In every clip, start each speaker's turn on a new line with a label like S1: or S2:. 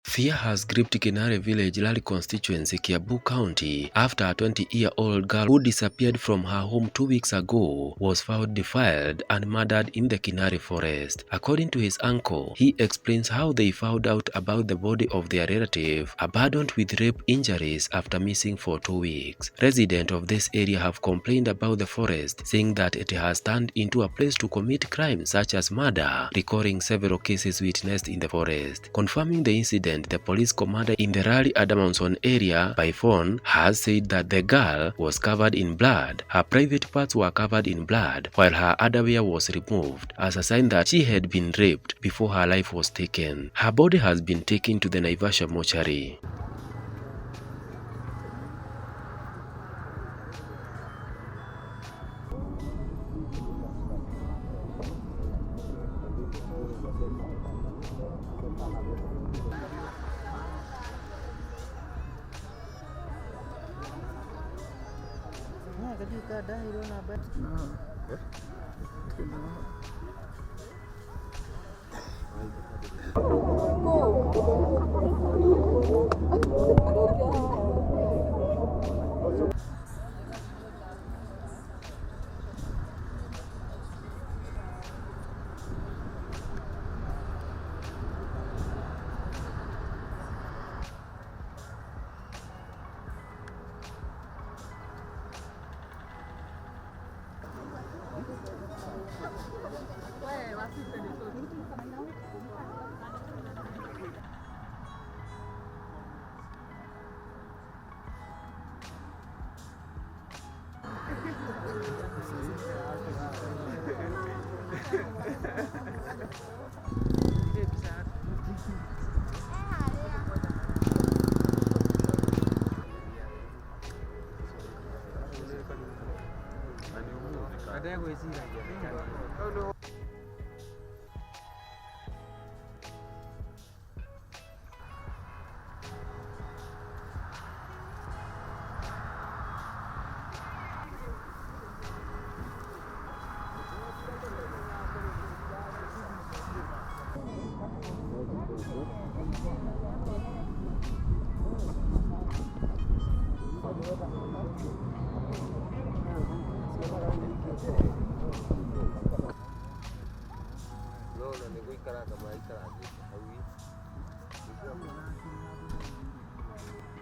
S1: Fear has gripped Kinale village, Lari constituency, Kiambu County, after a 20-year-old girl who disappeared from her home 2 weeks ago was found defiled and murdered in the Kinale forest. According to his uncle, he explains how they found out about the body of their relative abandoned with rape injuries after missing for 2 weeks. Residents of this area have complained about the forest, saying that it has turned into a place to commit crimes such as murder, recalling several cases witnessed in the forest. Confirming the incident, the police commander in the Lari Adamson area by phone has said that the girl was covered in blood. Her private parts were covered in blood while her underwear was removed as a sign that she had been raped before her life was taken. Her body has been taken to the Naivasha mortuary.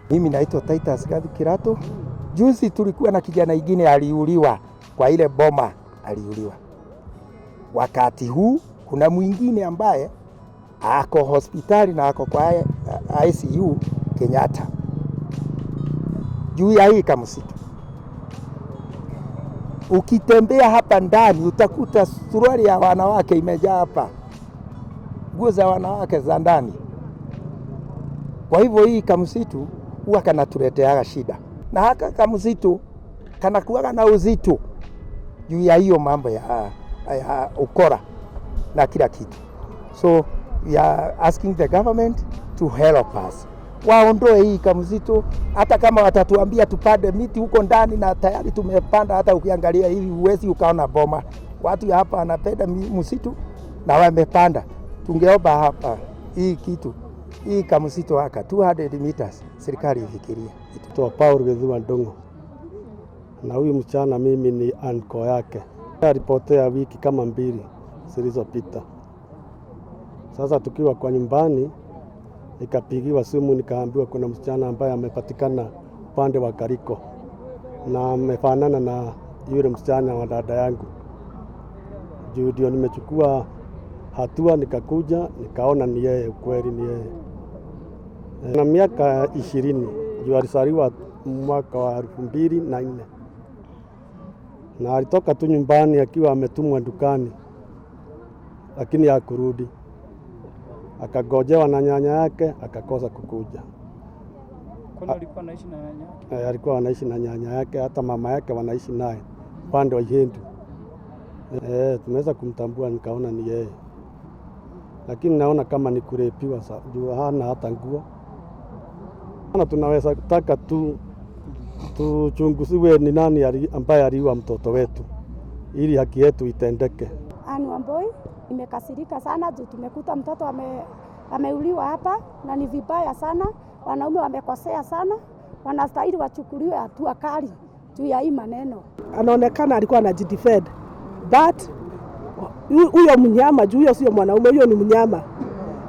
S2: Mimi naitwa Titus Gathu Kirato. Juzi tulikuwa na kijana ingine aliuliwa kwa ile boma, aliuliwa. Wakati huu kuna mwingine ambaye ako hospitali na ako kwa ICU Kenyatta juu ya hii kamsitu. Ukitembea hapa ndani utakuta suruali ya wanawake imejaa hapa, nguo za wanawake za ndani. Kwa hivyo hii kamsitu huwa kanatuleteaga shida, na haka kamsitu kanakuwaga na uzito juu ya hiyo mambo ya ukora na kila kitu. So we are asking the government to help us, waondoe hii kamsitu. Hata kama watatuambia tupande miti huko ndani, na tayari tumepanda. Hata ukiangalia hivi huwezi ukaona boma. Watu hapa wanapenda msitu na wamepanda. Tungeomba hapa hii kitu, hii kamsitu haka 200 meters, serikali ifikirie.
S3: Toa Paul Githua Ndung'u, na huyu msichana mimi ni anko yake. Alipotea wiki kama mbili zilizopita. Sasa tukiwa kwa nyumbani, nikapigiwa simu nikaambiwa kuna msichana ambaye amepatikana upande wa Kariko na amefanana na yule msichana wa dada yangu. Juu ndio nimechukua hatua, nikakuja nikaona ni yeye, ukweli ni yeye. Na miaka 20, juu alizaliwa mwaka wa 2004. Na alitoka tu nyumbani akiwa ametumwa dukani, lakini hakurudi. Akagojewa na nyanya yake, akakosa kukuja.
S4: Kwani alikuwa anaishi na nyanya yake?
S3: Alikuwa anaishi na nyanya yake, hata mama yake wanaishi naye upande wa Ihendu. Tumeweza kumtambua nikaona ni yeye. Lakini naona kama ni kurepiwa juu hana hata nguo. Na tunaweza taka tu tuchunguziwe ni nani ambaye aliua mtoto wetu ili haki yetu itendeke.
S5: Anne Wambui, nimekasirika sana juu tumekuta mtoto Ameuliwa hapa na ni vibaya sana. Wanaume wamekosea sana, wanastahili wachukuliwe hatua kali juu ya hii maneno.
S6: Anaonekana alikuwa anajidefend but huyo mnyama juu huyo sio mwanaume, huyo ni mnyama,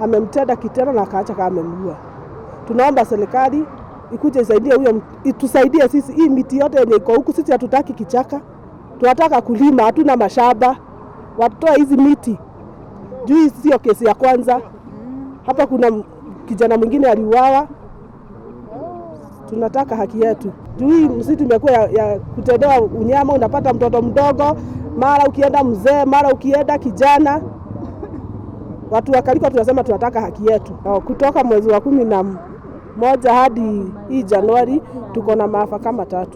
S6: amemtenda kitendo na akaacha kama amemuua. Tunaomba serikali ikuje isaidie huyo, itusaidie sisi. Hii miti yote yenye iko huku, sisi hatutaki kichaka, tunataka kulima, hatuna mashamba. Watoe hizi miti juu hii sio kesi ya kwanza. Hapa kuna kijana mwingine aliuawa. Tunataka haki yetu juu hii msitu imekuwa ya kutendewa unyama. Unapata mtoto mdogo, mara ukienda mzee, mara ukienda kijana. Watu wa Kariko tunasema tunataka haki yetu. Kutoka mwezi wa 11 hadi hii Januari tuko na maafa kama 3.